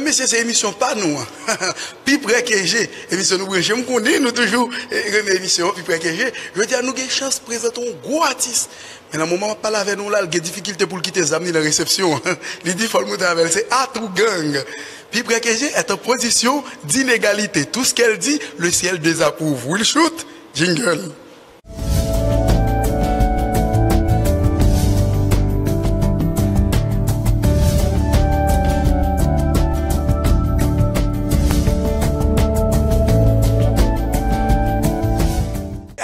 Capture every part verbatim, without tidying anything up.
Mesye, se emisyon pa nou an. Pi prè ke je, emisyon nou branche. M konnen nou toujou, eh, renmen emisyon an, Pi prè ke je. Jodi a, nou gen chans prezante yon gwo atis. Men nan moman m ap pale avè nou la, l gen difikilte pou l kite zam li nan resepsyon an. Li di fò l monte avè l. Se Atougang. Pi prè ke je est en position d'inégalité. Tout ce qu'elle dit, le ciel désapprouve. Will Shoot, jingle.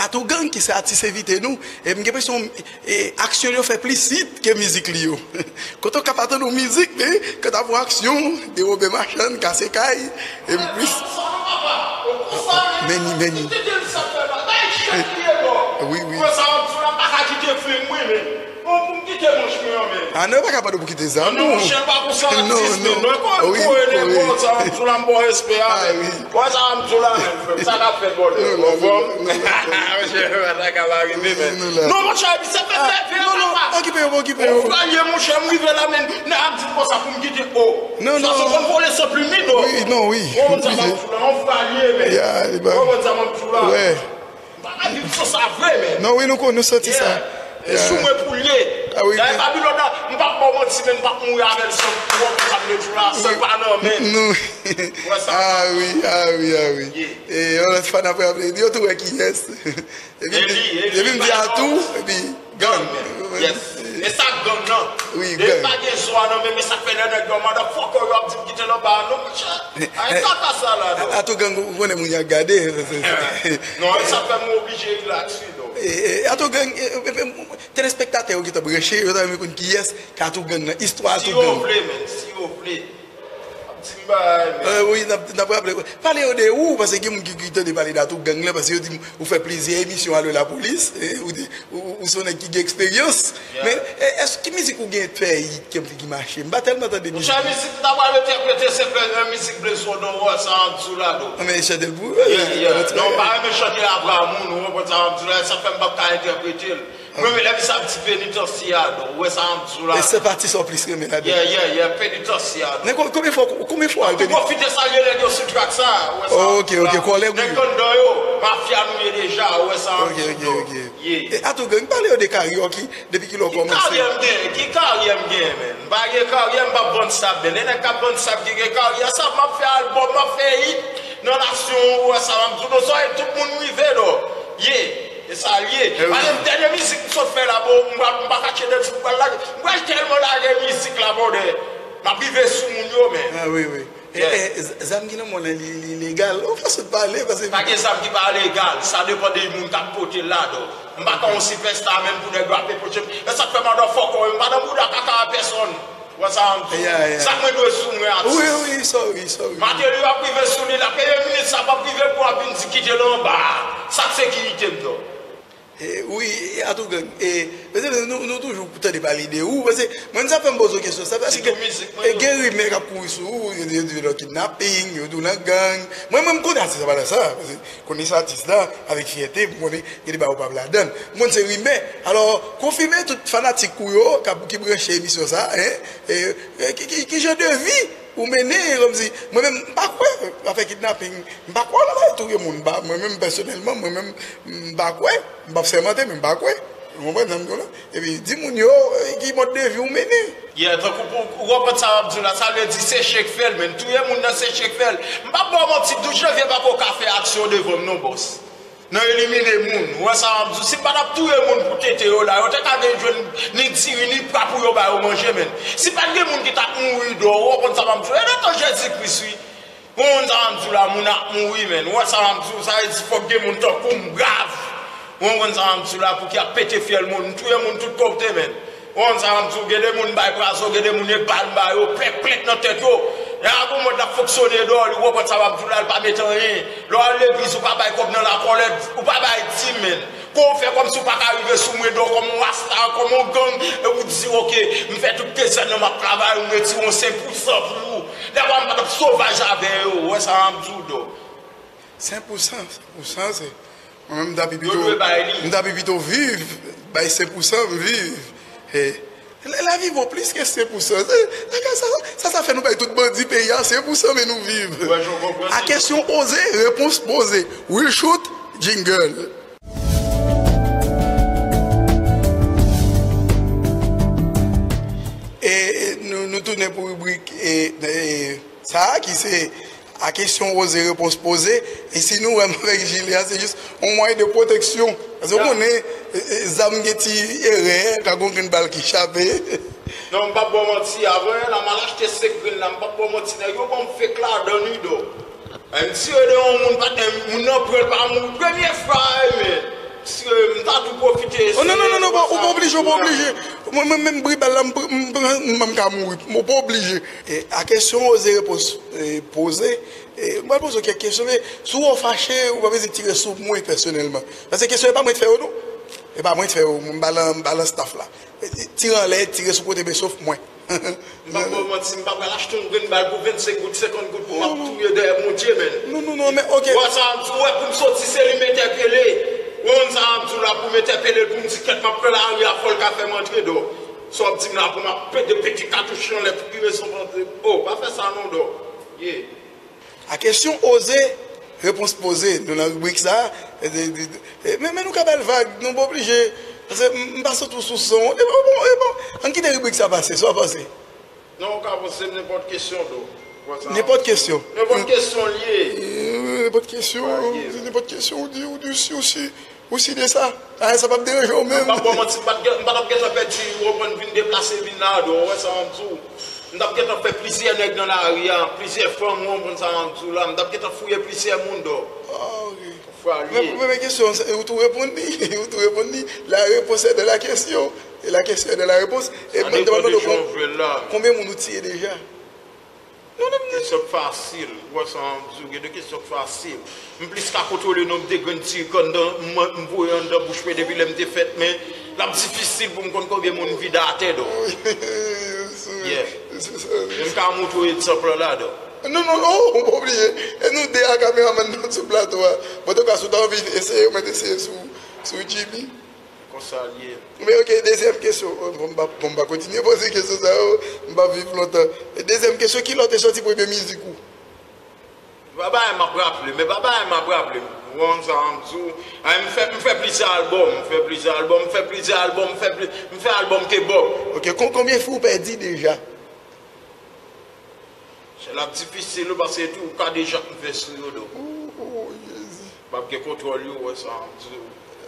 Atougang ki se atis envite nou, e m gen enpresyon, e, aksyon li yo fè plis hit ke mizik li yo. Kote w ka pa tande yon mizik, men, kanta pou aksyon, dewobe machann, kase kay, e m plis. Men ni, men ni. Wi, wi. Ah non, yo pa ka mande w pou kite zam ou. Non, non, non. Wi, wi. Wè sa m di w la, men, frè m, sa k ap fèt, bòdè? Ou anfòm? Monchè, pa ta ka pa rive, men. Non, monchè, epi se fè fè, fè, papa. Okipe yo, okipe yo. Yon fwa l ye, monchè, m rive la, men, nèg ap di m konsa pou m kite, o. Non, non. Sa se konn vole san plim li, non. Wi, non, wi. Ou konn sa m ap di w la, yon fwa l ye, men. Ou konn sa m ap di w la. M pa ka viv san sa vre, men. Non, wi, nou konn, nou santi sa. E sou mwen pou l ye. Dayè, Babilòn nan, m p ap ba w manti, men m p ap mouri avè l san, ou konprann sa m vle di w la, san pa nan men. Ou wè sa? Ah wi, ah wi, ah wi. E yon lòt fwa n ap raple, yo tou wè kiyès. Epi m di, epi m di Atou, epi gang. Yes. E sa gang nan. Wi, gang. Depi pa gen zo a nan men, men sa k fè lè nèg yo motherfucker yo ap di m kite l anba a non, monchè. Ay, kaka sa la, non. Atougang, ou konnen moun y ap gade. Non, e sa fè m oblije relax, wi, non. E, e, Atougang, e, e, e, telespektatè yo ki t ap branche, yo ta renmen konn kiyès ki Atougang nan, istwa Atougang. Si yo vle, men, si yo vle. Ap di m bagay, men. Eh, wi, n ap, n ap raple. Pale yo de ou, paske gen moun ki, ki tande pale d Atougang lan, paske yo di m ou fè plizyè emisyon alò lapolis, e, ou, ou, ou se yon nèg ki gen eksperyans. Men, e, èske ki mizik ou gen fè hit ki, ki mache? M pa tèlman tande mizik. Monchè, mizik m ta pral entèprete se ble-, e, mizik Blaze Odon, ou wè sa m ap di w la, do. Ah, men chante l pou ou. Non, m pa renmen chante la pou moun, ou konprann sa m ap di w la, sa fè m p ap ka entèprete l. Mwen menm lè misye ap di penitansye a, do, ou wè sa m ap di w la. E se pati sa w plis renmen ladan? Yeah, yeah, yeah, penitansye a, do. Men kon-, konbyen fwa, konbyen fwa w al penitansye? M ap tou pwofite salye nèg yo sou trak sa, ou wè sa m ap di w la. Ok, ok, kòlèg ou ye. Nèg Gandon yo, mafya nou ye deja, ou wè sa m ap di w, do. Ok, ok, ok. Yeah. E Atougang, pale yo de karyè w ki, depi kilè w kòmanse? Ki karyè m gen? Ki karyè m gen, men? M pa gen karyè, m p ap vann sab, men. E nèg k ap vann sab ki gen karyè, sa m ap fè albòm, m ap fè hit nan nasyon, ou wè sa m ap di w, non, sa tout moun rive, do. Yeah. E sa l ye. Paske dènye mizik m sot fè la, bon, m pa, m pa ka tchede di m pral lage. M pral tèlman lage mizik la, bòdè. M ap rive sou moun yo, men. Ah, wi, wi. E, e, z-, zam ki nan men w lan, li, li legal? Ou fè sot pale, paske pa gen zam ki pa legal. Sa depann de moun k ap pote l la, do. M pa ka yon sipèsta, menm pou nèg yo ap reproche m. E sa k fè motherfucker, m pa nan bouda kaka a pèsonn. Ou wè sa m di w? Sa mwen dwe sou mwen atis. Wi, wi, sorry, sorry. Mateli ap rive sou li la, premye minit sa p ap rive pou w ap vin di kite l anba a. Sa k sekirite m, do. E, wi, e, Atougang, e, mesye, nou, nou toujou tande pale de ou, paske mwen sa fè m poze w kesyon sa, paske gen rimè k ap kouri sou ou, yo di, yo di w nan kidnaping, yo di w nan gang. Mwen, mwen, m konnen atis la pa nan sa, paske konnen se atis la, avèk fyète, m konnen gen de bagay ou p ap ladan l. M konn se rimè. Alò, konfime tout fanatik ou yo k ap, ki branche emisyon sa, en, e, e, ki, ki, ki jan de vi ou mennen, kòmsi, mwen menm, m pa kwè afè kidnaping, m pa kwè nan bagay touye moun, m pa, mwen menm, pèsonèlman, mwen menm, m pa kwè, m p ap sèmante, men m pa kwè. Ou konprann sa m di w la? Epi, di moun yo, e, ki mòd de vi ou mennen. Yeah, tankou pou, ou konprann sa m ap di w la, sa vle di se chen k fè l, men touye moun nan se chen k fè l. M p ap ba w manti, Douz Janvye pa ko ka fè aksyon devan m non, bòs. Nan elimine moun. Ou wè sa m ap di w? Si m pa t ap touye moun pou tete yo la, yo te ka gen jwenn ni diri, ni pra pou yo ba yo manje, men. Si pa t gen moun ki t ap mouri, do, ou konprann sa m ap di w? E nan tan Jezi Kris, wi. Ou konprann sa m ap di w la, moun ap mouri, men. Ou wè sa m ap di w? Sa vle di fòk gen moun tankou m, brav. Ou konprann sa m ap di w la, pou ki ap pete fyèl moun, touye moun tout kote, men. Ou konn sa m ap di w, gen de moun m bay prazon, gen de moun e bal m ba yo, plèk, plèk nan tèt yo. Lè a gon mòd l ap fonksyone dèyè li, ou konprann sa m ap di w la, l pa met anyen. Lè w al legliz, ou pa bay kòb nan lakòlèt, ou pa bay dim, men. Kon w fè kòmsi w pa ka rive sou mwen, dèyè w kòm yon rasta, kòm yon gang, epi w di, oke, m fè tout kezèn nan, m ap travay, m retire yon senk pou san pou ou. Lè a m pa t ap sovaj avè yo, ou wè sa m ap di w, dèyè. Senk pou san, senk pou san, se Mwen menm, m ta pi pito, m ta pi pito viv, bay senk pou san, m viv. E, La, lavi vo plis ke sen pou san. Se, sa, sa, sa, sa fè nou bay tout bandi peyi a sen pou san, men nou viv. Wè, jan w konprann. A kesyon oze, repons poze. Will Shoot, jingle. E, e, nou, nou tounen pou ribrik, e, e, sa a ki se a kesyon oze, repons poze. E si nou wè m avèk jile a, se jis yon mwayen de pwoteksyon. Paske w konnen, e, e, zam gen ti erè, ka gon grenn bal ki chape. Non, m p ap ba w manti, avan yè la, m al achte senk grenn la, m p ap ba w manti, nèg yo ban m fake ladan li, do. M tire de yon moun, patnè, moun nan pran l pa mouri. Premye fwa, e, men, m tire, m ta tou pwofite eseye. Oh, non, non, non, non, ou pa oblije, ou pa oblije. Mwen, mwen menm, bri bal la, m pran, m pran, m ka mouri. Ou pa oblije. E, a kesyon oze repons, e, poze, e, m pral poze w kèk kesyon, men si w fache, ou pa bezwen tire sou mwen pèsonèlman. Paske kesyon e pa mwen ki fè yo, non. E pa mwen ki fè yo, m ba l, m ba l staff la. E, e, tire anlè, tire sou kote, men sof mwen. M p ap ba w manti, m pa pral achte yon grenn bal pou vennsenk goud, senkant goud pou m ap touye dèyè Bondye, men. Non, non, non, men, ok. Ou wè sa m di w, wè, pou m soti, se li m entèpele. Ou konn sa m di w la, pou m entèpele l, pou m di, kèt, m ap pran lari a, fò l ka fè m antre, do. Sa w ap di m la, pou m ap pete, pete katouch anlè, pou ki rezon, panse, oh, pa fè sa non, do. Yeah. A kesyon oze, repons poze. Nou nan ribrik sa. E, e, e, e, men, men nou ka ba l vag, nou pa oblije. Paske m, m pa sot ou sou son. E bon, e bon, e bon. Ann kite ribrik sa pase, sa w panse? Non, ou ka poze m nenpòt kesyon, do. Nenpòt kesyon. Nenpòt kesyon l ye. E, nenpòt kesyon, nenpòt kesyon, ou di, ou di, ou si, ou si, ou si de sa. A, sa p ap deranje w menm. M p ap ba w manti, m pa t gen, m pa t ap gentan pèdi, ou konprann, vin deplase vin la, do, ou wè sa m di w. M t ap gentan fè plizyè nèg nan lari a, plizyè fanm, ou konprann sa m di w la, m t ap gentan fouye plizyè moun, do. Ah, ok. Fwa l ye. Men, men, men kesyon, se, ou tou reponn li, ou tou reponn li. La réponse est dans la question, et la question est dans la réponse. E mwen te mande w konbyen moun ou tiye deja? Non, non, non. Kesyon k fasil. Ou wè sa m di w, gen de kesyon k fasil. M plis ka kontwole nonb de grenn ti kandan m, m voye anndan bouch mwen depi lè m te fèt, men l ap difisil pou m konn konbyen moun m vide atè, do. Yeah. Men m ka montre w egzanp lan la, do. Non, non, non, ou pa oblije. E nou de a kameramann nan sou plato a. Antouka, si w ta anvi eseye, ou mèt eseye sou, sou Jimmy. Konsa l ye. Men ok, dezyèm kesyon. Bon, m pa, bon, m pa kontinye poze kesyon sa yo. M p ap viv lontan. E dezyèm kesyon, ki lè w te sòti premye mizik ou? Pa bagay m ap raple, men pa bagay m ap raple m. Ou konn sa m di w? Ay, m fè, m fè plizyè albòm, m fè plizyè albòm, m fè plizyè albòm, m fè pli-, m fè albòm ke Bob. Ok, kon-, konbyen fi w pèdi deja? L ap difisil wi, paske tou ka de jak m fè sou yo, do. Oh, oh, Jezi. M ap gen kontwòl yo, wè sa m di w.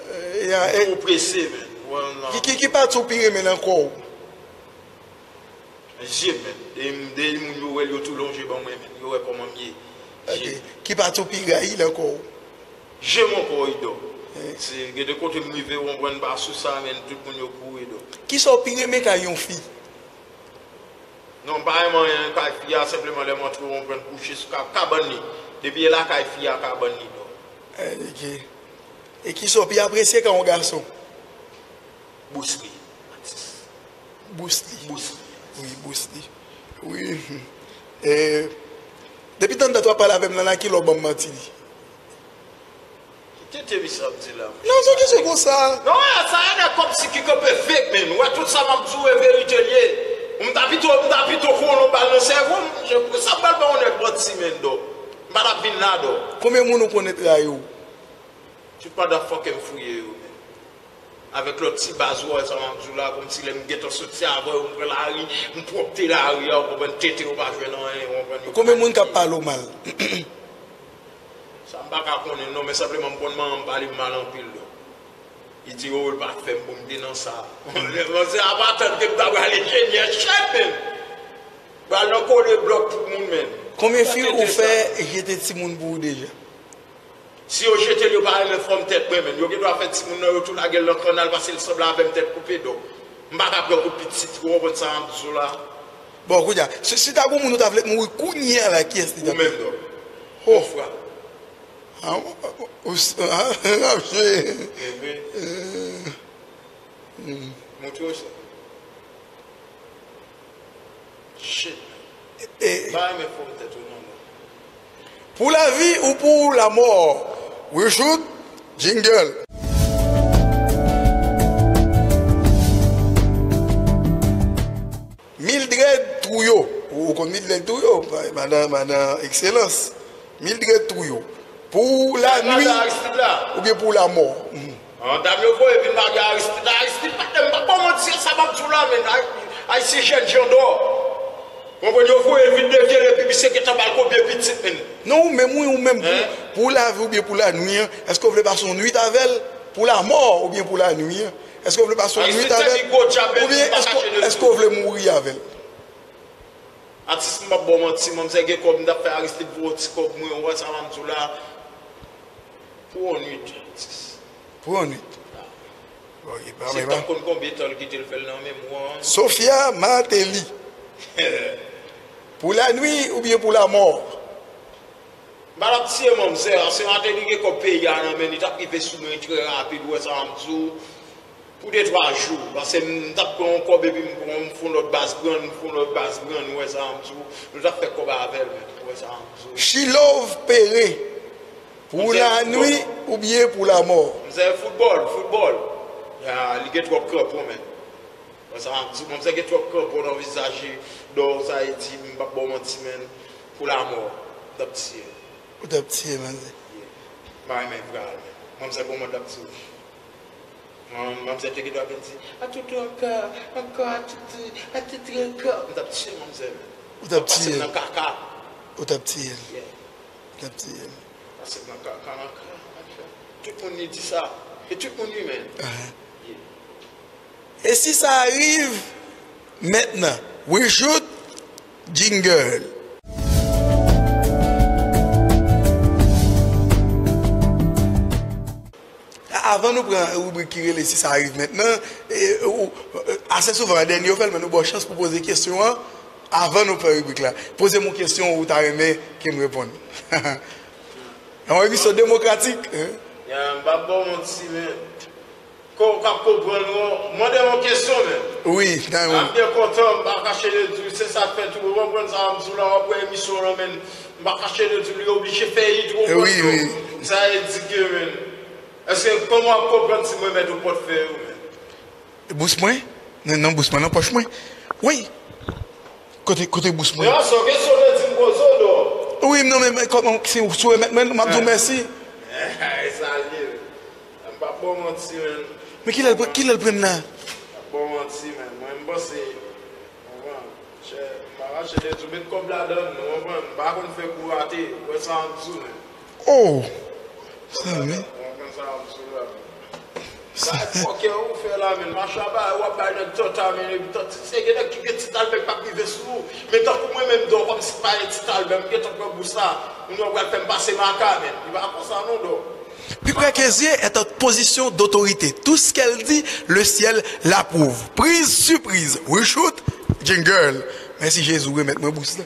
Eh, ya, eh. Tou prese, men. Wè, non. Ki, ki, ki pati w pi renmen nan kò w? Je, men. De, de moun yo wè l, yo tou lonje ban mwen, men. Yo wè kòman m ye. Ok. Je. Ki pati w pi rayi nan kò w? Je m ankò, Ido. Eh. Se, gen de kote m rive, w konprann, pa sou sa, men, tout moun yo kouri, do. Kisa w pi renmen kay yon fi? Non, m pa renmen anyen kay fi a, senpleman lè m antre, w konprann, kouche sou ka-, kabann li. Depi e lakay fi a, kabann li, do. Eh, ok. E kisa w pi apresye kay yon gason? Bruce Lee, atis. Bruce Lee. Bruce Lee. Wi, Bruce Lee. Wi. Eh, depi tann dat w ap pale avè m nan la, kilè w ban m manti li? Ki tete misye ap di la, monchè? Non, se kesyon konsa. Non, sa e nèg kòmsi ki kanpe fake, men. Ou wè tout sa m ap di w e verite l ye. M ta pito, m ta pito konnen w bal nan sèvo m. Monchè, pou sa m pral ba yon nèg manti, men, do. M pa t ap vin la, do. Konbyen moun ou konnen trayi w? Tout motherfucker m fouye yo, men. Avèk lòt ti baz ou wè sa m ap di w la, kòmsi lè m gentan soti avè yo, m pran lari, m pwòpte lari a, ou konprann, tete yo pa jwenn anyen, ou konprann, yo pa. Konbyen moun k ap pale w mal? Sa m pa ka konnen non, men senpleman m konn manman m pale m mal anpil, do. Li di, oh, l pa t fè m pou m te nan sa. Lè, se apa tann ke m ta pral enjenyè chèf, men. Pral nan kole blòk tout moun, men. Konbyen fi ou fè jete timoun pou ou deja? Si yo jete l, yo pa renmen fòm tèt mwen, men. Yo gendwa fè timoun nan, yo tou lage l nan kannal, paske l sanble avè m, tèt koupe, do. M pa ka pran kout pitit, ou konprann sa m ap di w la? Bon, kounye a, si, si ta gon moun ou ta vle mouri kounye a la, kiyès li ta? Ou menm, do. Oh. Yon fwa. Ah, ou, ou, ah, ap jwe. Enben. Euh, hmm. Montre w sa. Shit. E, e. M pa renmen fòm tèt ou non, non. Pour la vie ou pour la mort? Will Shoot, jingle. Trouillot. Ou, ou konn Mildred Trouillot, madan, madan Ekselans. Mildred Trouillot. Pou la nuit, madan Aristide la, oubyen pou la mort? Mhm. An, dam yo voye vin madan Aristide la. Aristide pa t, m pa ba w manti, se sa m ap di w la, men Ay-, Ayisyen jèn jan dò. Konprann, yo voye l vin devye l epi misye gentan ba l konbyen pitit, men. Non, ou menm, wi, ou menm, pou, pou lavi oubyen pou lanwi an, èske w vle pase yon nwit avè l? Pou la mort oubyen pou lanwi an? Èske w vle pase yon nwit avè l? Oubyen èske, èske w vle mouri avè l? Atis, m p ap ba w manti, manzè gen kòb, m t ap fè Aristide voye yon ti kòb mwen, ou wè sa m ap di w la. Pou yon nwit, atis. Pou yon nwit. Bon, e pa, si m t ap konn konbyen tan l kite l fè l nan menm ou an. Sofia Martelly. Pou la nuit oubyen pou la mort? M pa t ap tiye manzè a, se Martelly gen kòb peyi a nan men li, t ap rive sou mwen trè rapid, ou wè sa m di w, pou de twa jou. Paske m t ap pran yon kòb epi m pran, m fè yon lòt baz grann, m fè yon lòt baz grann, ou wè sa m di w, nou t ap fè kòb avè l menm, ou wè sa m di w. She Love Perret, pou la nuit oubyen pou la mort? Manzè, foutbòl, foutbòl. Ya, li gen twòp krampon, men. Wè sa m ap di w, manzè gen twòp krampon nan vizaj li. Dò, sa e di, m p ap ba w manti, men, pou la mort, m t ap tiye l. Ou t ap tiye manzè? Yeah. M pa renmen vre al, men. Manzè, kòman m t ap di w? Man-, manzè te gen dwa vin di, "Atutu ankò, ankò atutu, atutu ankò." M t ap tiye manzè, men. Ou t ap tiye l? Nan kaka. Ou t ap tiye l? Yeah. Ou t ap tiye l? Pase nan kaka, nan kaka. Tout moun li di sa. E tout moun li, men. Ahan. Yeah. E si sa rive mentnan? Reshoot, jingle. Avan nou pran ribrik ki rele Si sa rive mentnan, e, ou, e, ase souvan, an dènye yo fè l, men nou ba w chans pou poze kesyon an avan nou fè ribrik la. Poze m yon kesyon ou ta renmen ke m reponn. Yon emisyon demokratik, hein? Ya, m p ap ba w manti, men. Ke w ka konprann, w mande m yon kesyon, men. Wi, nan wi. M ap byen kontan, m pa kache de di w, se sa k fè tou, w konprann sa m di w la, w ap wè emisyon w lan, men m pa kache de di w, li oblije fè it, w konprann tou. Wi, wi. Sa vle di ke, men, èske kòman w ap konprann si mwen mèt ou pòtfèy ou, men? Bous mwen? Nan, nan bous mwen, nan pòch mwen. Wi. Kote, kote bous mwen? Non, se yon kesyon w te di m poze w, non. Wi, non, men, men, kòman, si, si w remèt mwen, m ap di w mèsi. E sa l ye. M p ap ba w manti, men. Men kilè l pran, kilè l pran la? M p ap ba w manti, men. Mwen, m panse, konprann, chè, m pa kache de di w, met kòb ladann, ou konprann, m pa konn fè kou rate, ou wè sa m di w, men. Oh! Zanmi. Ou konprann sa m di w la, men. Sa e fòkè ou fè la, men. Mache a bay, w ap bay nèg tanta, men, epi tanta, se gen nèg ki gen ti talbè k p ap rive sou ou, men tankou mwen menm, dò, kòmsi m pa gen ti talbè, m gentan pran bous la, moun yo pral fè m pase maka, men. Li pa konsa non, dò. Plus près que Dieu est en position d'autorité. Tout ce qu'elle dit, le ciel l'approuve. Prise sur prise. Reshoot, jingle. Mèsi Jezi, ou remèt mwen bous la.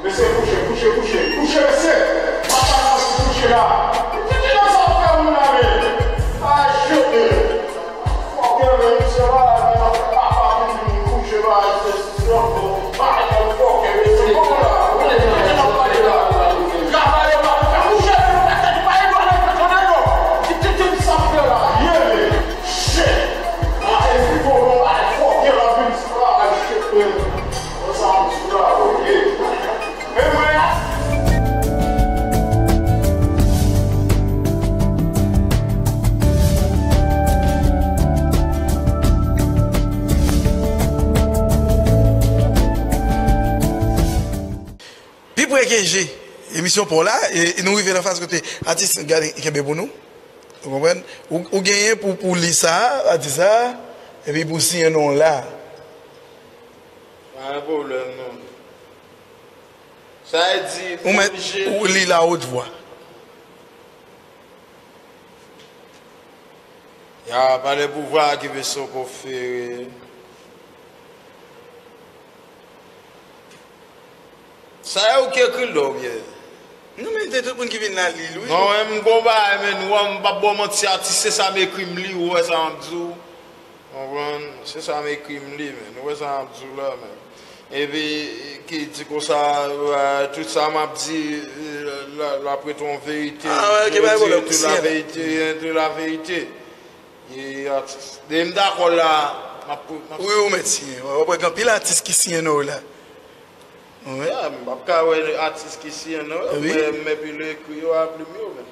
Mesye, kouche, kouche, kouche, kouche, mesye! Papa, kouche la! Kouche la, sa fè moun la, men! Ay, chete! Fòkè, men, misye la, men, papa, kouche la, mesye! Pi pre ke je, emisyon pa w la, e, e nou rive nan faz kote atis, gade, kenbe pou nou. Ou konprann? Ou, ou genyen pou, pou li sa, atis sa, epi pou siyen non w la. Pa gen pwoblèm, non. Sa vle di, ou mèt, oblije, ou li la haute voix. Ya pale pouvwa ki ve soko fere. Sa e ou ki ekri l, dò, oubyen? Non, men se tout moun ki vin la li l, wi. Non, men m gon bagay, men nou wè, m p ap ba w manti, atis, se sa m ekri, m li, ou wè sa m ap di w. Konprann? Se sa m ekri, m li, men. Ou wè sa m ap di w la, men. Epi, ki di konsa, euh, tout sa m ap di, euh, la, la, la ap rete yon verite. Ah, ouais, ok, pa gen pwoblèm, ou siyen la. Entre la vérité, entre la vérité. E atis. E m dakò la, m ap, m ap... Wi, ou mèt siyen. W ap wè gen anpil atis ki siyen non yo la. Wi. Ya, m p ap ka wè atis ki siyen non yo, wi, men m epi le ekri yo a plim yo, men.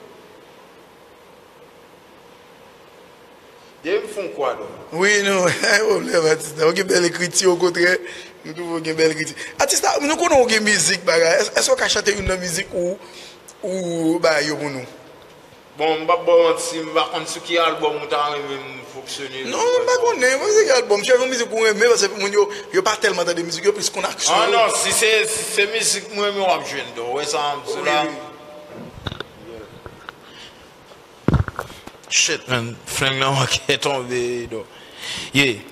Depi m fè yon kwa, donk. Wi, nou, pa gen pwoblèm, atis la. Ou gen bèl ekriti, okontrè. Nou twouve w gen bèl ekriti. Atis la, nou konnen w gen mizik, bagay. Èske, èske w ka chante youn nan mizik ou, ou bay yo pou nou? Bon, m p ap ba w manti, m pa konn sou ki albòm ou ta renmen m fonksyone. Non, m pa konnen, mwen se ki albòm. Chèche yon mizik ou renmen, paske moun yo, yo pa tèlman tande mizik, yo plis konn aksyon. Ah non, si se, si se mizik mwen renmen, w ap jwenn, donk, ou wè sa m di la. Wi, wi. Shit, man. Flang nan manke tonbe, do. Yeah.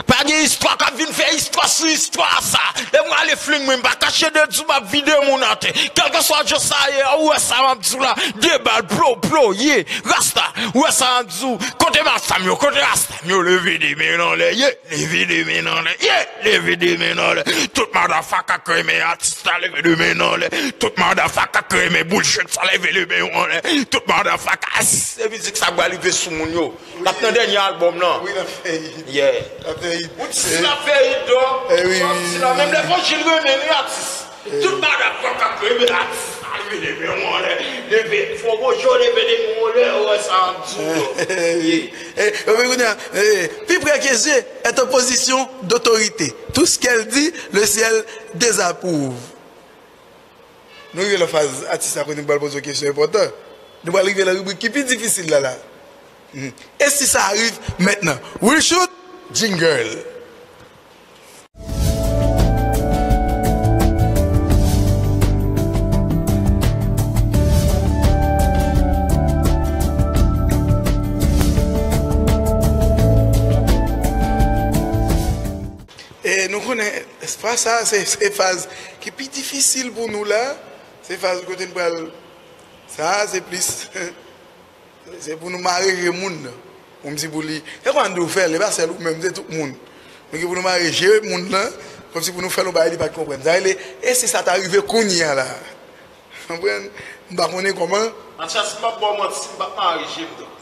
Pa gen istwa k ap vin fè istwa sou istwa sa. Lè m rale fling mwen, m pa kache de di w m ap vide moun atè. Kèlkeswa jan sa ye, ou wè sa m ap di w la. De bal, plo, plo, yeah. Rasta, ou wè sa m ap di w. Kote masam yo, kote rastam yo, leve de men anlè, yeah. Leve de men anlè, yeah. Leve de men anlè. Tout madafaka k renmen atis la, leve de men anlè. Tout madafaka k renmen bullshit sa, leve de men anlè. Tout madafaka, se mizik sa k pral rive sou moun yo. L ap nan dènye albòm nan. Wi, l ap fè hit. Yeah. L ap fè hit. Ou di si l ap fè hit, dò. Eh, wi, wi, wi. Menm Levanjil renmen li atis. Tout madafaka k renmen atis, leve de men w anlè. Leve, fò gwo je w leve de men w anlè, ou wè sa m di w. Eh, eh, kounye a, eh, pi prè ke zye, est en position d'autorité. Tout ce qu'elle dit, le ciel désapprouve. Nou rive nan faz atis la kote nou pral poze yon kesyon enpòtan. Nou pral rive nan ribrik ki pi difisil la la. Mhm. Et si ça arrive maintenant? Will shoot, jingle. E nou konnen, fwa sa, se, se faz ki pi difisil pou nou la. Se faz kote n pral, sa, se plis, se pou nou mare je moun nan. Kòmsi pou li, se kwa n di w fè l, e pa sèl ou menm, se tout moun. Nou gen pou nou mare je moun nan, kòmsi pou nou fè l yon bagay li pa t konprann. Sa rele, e si sa ta rive kounye a la? Konprann? M pa konnen kòman. Matya, si m p ap ba w manti, m p ap mare je m, non.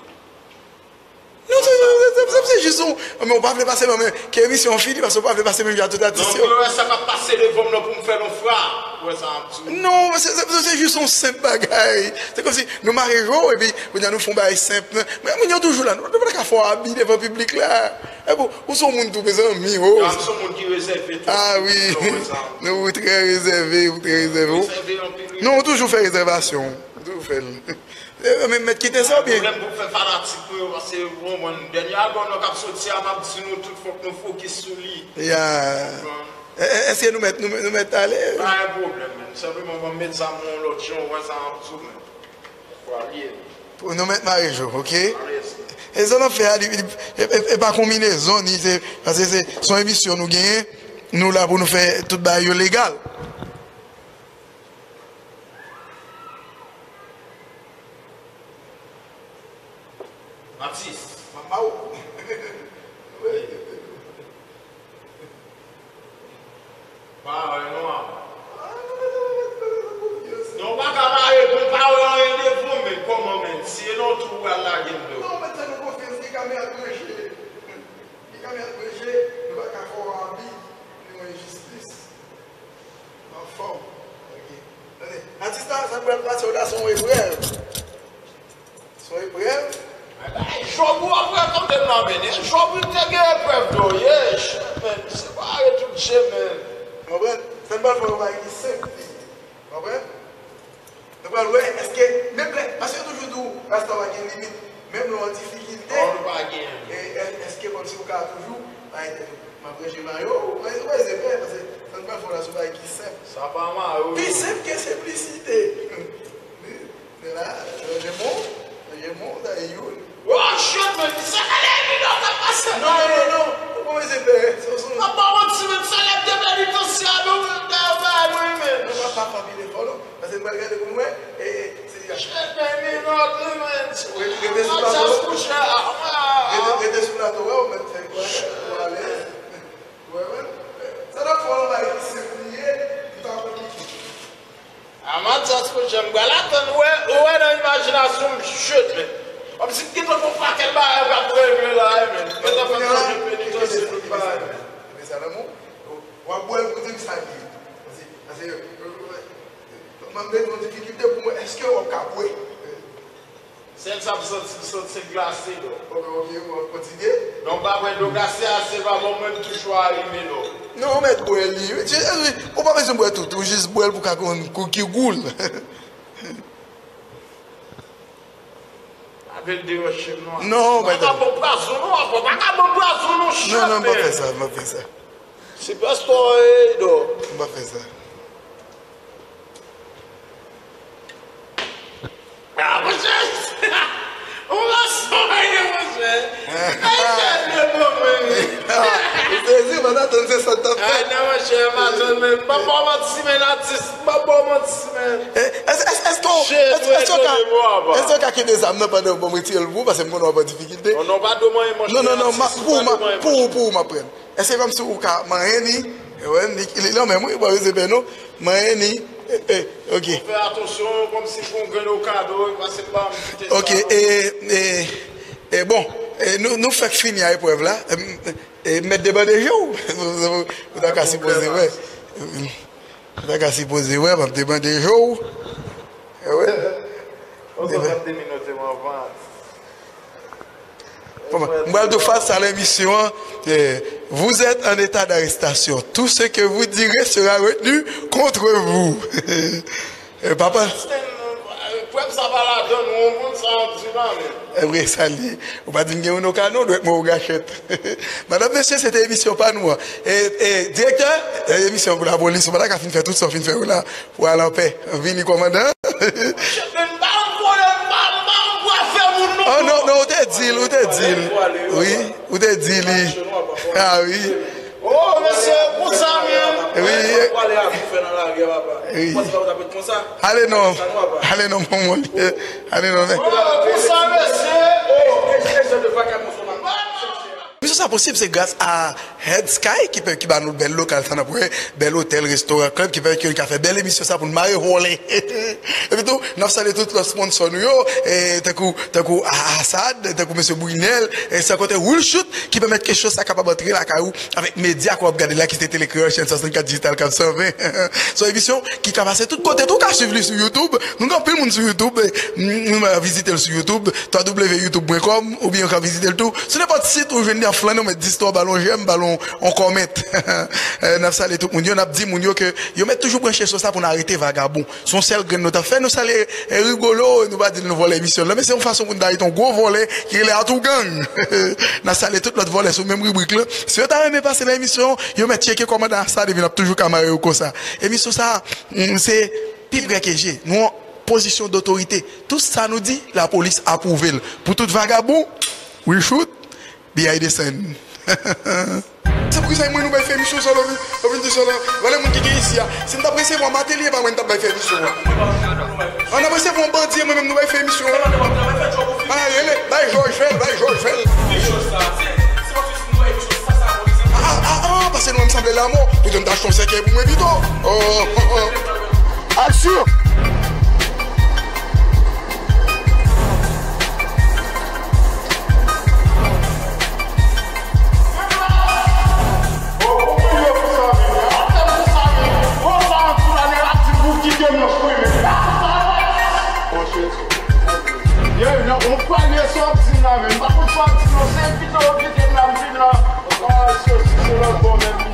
Non, se, se, se, se, se jis yon, men ou pa vle pase nan men, ke emisyon an fini, paske ou pa vle pase menm jan ak tout atis yo. Non, ou wè sa k ap pase devan m nan pou m fè l yon fra. Ou wè sa m ap di w? Non, se, se, se, se jis yon senp bagay. Se kòmsi nou mare je w, epi kounye a nou fè yon bagay senp. Men moun yo toujou la, nou, nou pa ka fè w abi devan piblik la. E bon, ou se yon moun tou, mezanmi, o. Yo, m se yon moun ki rezève tou. Ah wi. Ou wè sa m ap di w? Non, ou trè rezève, ou trè rezève. Rezève anpil, wi. Non, ou toujou fè rezèvasyon. Ou toujou fè l. E, men mèt kite sa oubyen? Pwoblèm pou m fè fanatik mwen yo, paske, bon, mwen, dènye albòm nan k ap soti a, m ap di nou tout, fòk nou fokis sou li. Ya. Bon. E, e, èske nou mèt, nou, nou mèt ale? Pa gen pwoblèm, men. Senpleman, ban m met zam mwen yon lòt jan, ou wè sa m ap di w, men. Fò alye. Pou nou mèt mare je w, oke? Alèz. E sa n ap fè a, li, li, e, e, e pa konbinezon, ni se, paske se, se yon emisyon nou genyen, nou la pou nou fè tout bagay yo legal. Atis. Mama ou. Pa wè non. Non, ou pa ka mare, ou pa wè anyen devan w, men kòman, men? Si e nan twou ou pral lage m, do. Non, men fè nou konfyans, gen kamera branche. Gen kamera branche, nou pa ka fè w abi, nou enjistis. Anfòm. Ok. Tande, atis la, sa k pral pase w la, se yon eprèv. Se yon eprèv. Ay, Job, ou ap rakonte m la, men. Job, li te gen eprèv, do, yeah, shit, man. Se pa arete tout je, man. Konprann? Sa n pral fè yon bagay ki senp, li. Konprann? Nou pral wè, èske, menm lè, paske yo toujou di w, rasta pa gen limit, menm lè w an difikilte, e, è-, èske kòmsi ou ka toujou bay tèt ou, m ap ranje mayo, ou wè, ou wè, se vre, paske Ann pral fè w la sou bagay ki senp. Sa pa mare w. Pi senp ke senplisite. Men la, ranje bon, ranje bon, sa e youn. Oh, shit, man, sa ka lè epi non, sa pase. Non, non, non, non. Ou pa bezwen pè. Sa, sa. Pa, pa manti, man, sa lè te penitansye a, non, men, men, men, men. Non, pa, pa, pa anpil efò, non. Paske m pral gade pou m wè, e, e, se... Shit, man, men, non, men. Rete, rete sou plato. Rete, rete sou plato, wè, ou mèt fè kwa, ou alèz. Wè, wè. Sa n ap fè w la, bagay ki senp li ye, li pa konplike. A Matyas, monchè, m pral atann, ou wè, ou wè nan imajinasyon m, shit, men. Kòmsi m gentan gon pakèt bagay k ap regle la, wi, men. M gentan fè m sonje penitansye, tout bagay, men. Ebyen, sa lanmou, w ap bwè l pou di m sa li ye. Paske, paske, m ap met yon difikilte pou m wè, èske w ap ka bwè? Sèl sa m santi, m santi se glase, non. Ok, ok, w ap kontinye? Non, m pa bwè dlo glase a, se pa bon mwen m touche a rive, non. Non, ou mèt bwè li. Ou pa bezwen bwè tout, ou jis bwè l pou ka konn kou ki gou l. Avèk de wòch non. Non, pa ka bon pwazon non, apa, pa ka bon pwazon non, non, non, m pa fè sa, m pa fè sa. Se pastè, ey, non. M pa fè sa. Ah, monchè! Ou pa sonje, monchè! Ay, tèt de bon, men! Ou sezi, w pa t atann se sa w t ap fè. Ah, non, monchè, m atann, men. M pa ba w manti, men, atis. M pa ba w manti, men. Eh, èske, èske, èske w ka, èske w ka kenbe zam nan pandan w ban m retire l pou ou, paske m konnen w ap an difikilte? Non, non, pa dwe manyen, monchè. Non, non, non, pou ou, pou ou, pou ou, m ap pran. Èske kòmsi ou ka manyen ni? Wè, ni, li, li nan men m, wi, pa bezwen pè non. Manyen ni. Eh, eh, ok. Fè atansyon, kòmsi pou w gen okado, pase pa m kite sa. Ok, e, e, e, bon, e, nou, nou fèk fini a eprèv la. E, e, mèt debande je w. Ou ta ka sipoze wè. Ou ta ka sipoze wè, m ap debande je w. E, wè. Bon, m pral tou fas a lemisyon an. Eh, vous êtes en état d'arrestation. Tout ce que vous direz sera retenu contre vous. Eh, papa. Prèv sa pa ladan, nou konn sa ap di la, men. Evre, sa li ye. Ou pa di m gen yon okado, dwèt mwen ou gachèt. Madanm, mesye, se te emisyon pa nou an. E, e, direktè, e, emisyon pou lapolis, ou pa ta ka fin fè tout sa w fin fè yo la. Pou al anpè. Vini, kòmandan. Monchè, men m pa yon vòlè, m pa, m pa yon vòlè fè moun non. Oh, non, non, ou te di l, ou te di l. Wi, ou te di li. Ah, wi. Oh, mesye, konsa menm. Wi. Wi. Ale non. Ale non, mon, mon. Ale non, men. Oh, konsa, mesye. Oh. Misye sa posib, se gras a Head Sky ki pè, ki ba nou bèl lokal sa n ap wè, bèl otèl, restoran, club, ki pèmèt ke nou ka fè bèl emisyon sa pou n mare vòlè. Epi tou, n ap salye tout lòt sponsò nou yo, e, tankou, tankou A-, Asad, tankou mesye Brunel, e, san konte Will Shoot, ki pèmèt ke show sa kapab antre lakay ou avèk medya ke w ap gade la, ki se Tele Kreyòl, chèn swasannkat dijital, kab san ven. Se yon emisyon ki ka pase tout kote tou, ou ka swiv li sou YouTube. Nou gen anpil moun sou YouTube, e, nou, nou vizite l sou YouTube, w w w youtube pwen kòm, oubyen ou ka vizite l tou sou nenpòt sit ou jwenn li an flann, ou mèt di stò, ba l yon jèm, ba l yon, yon kòmèt. Eh, n ap salye tout moun yo, n ap di moun yo ke yo mèt toujou branche sou sa pou n arete vagabon. Se yon sèl grenn nou t ap fè, nou salye, eh, Rigolo, nou pa di l nou vòlè emisyon nan, men se yon fason pou n ta arete yon gwo vòlè ki rele Atougang. N ap salye tout lòt vòlè sou menm ribrik lan. Si yo ta renmen pase nan emisyon, yo mèt tcheke kòmandan Asad epi n ap toujou ka mare yo konsa. Emisyon sa, mm, se pi pre ke je. Nou an pozisyon dotorite. Tout sa nou di, lapolis apwouve l. Pou tout vagabon, Will Shoot, B I desann. Se poukisa mwen nou bay fè emisyon sa la, nou vin di sa la. Valè moun ki gen isi a. Si n t ap resevwa Martelly, e pa mwen n t ap bay fè emisyon an. An n ap resevwa yon bandi, e mwen menm nou bay fè emisyon an. An rele, bay Jòj fè l, bay Jòj fè l. Ah, ah, ah, ah, pase nou menm sanble lanmò. Poutèt m ta achte yon sèkèy pou mwen pito. Oh, oh, oh. Aksyon! Ye, non, ou pale sa w ap di la, men m pa konn sa w ap di non, se envite w envite m la, m vin la. Ah, se, se, se lòt bò menm.